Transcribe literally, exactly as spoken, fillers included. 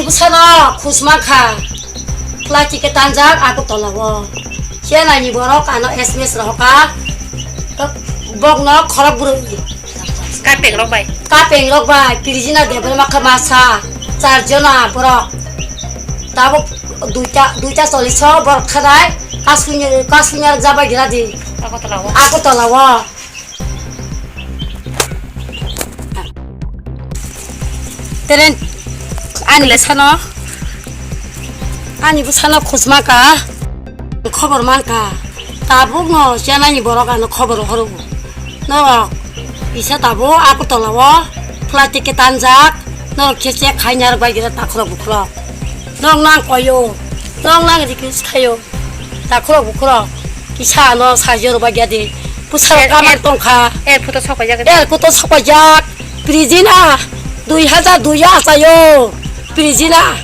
Bwsano khusma kha. Flight ticket tanjak Agartala o. Chennai ni borok ano S M S rohor kha. Bokno khorok bwrwi. Kapeng rok bai. Kapeng rok bai. Pirijina Debbarma kha masa. Char jona borok. Tabuk duita, duita chollish o borok thadai. Kasunya, kasunya jabai gira di. Agartala o. Agartala o. Teren ani bwsano, ani bwsano khusma kha, khobor man kha. Tabuk no chennai ni borok ano khobor horo. Norok kisa tabuk Agartala o flight ticket tanjak. Norok khe check khai narwk bai gira takhurok bukhurok. Norok nang koyo, norok nang request khayo. Takhurok bukhurok kisa ano sajor bagya di. Pusaro Er, kamar er, tongkha. Er photo sokajak. Er photo sokajak. Prijina dui hajar dui achayo. Prijina.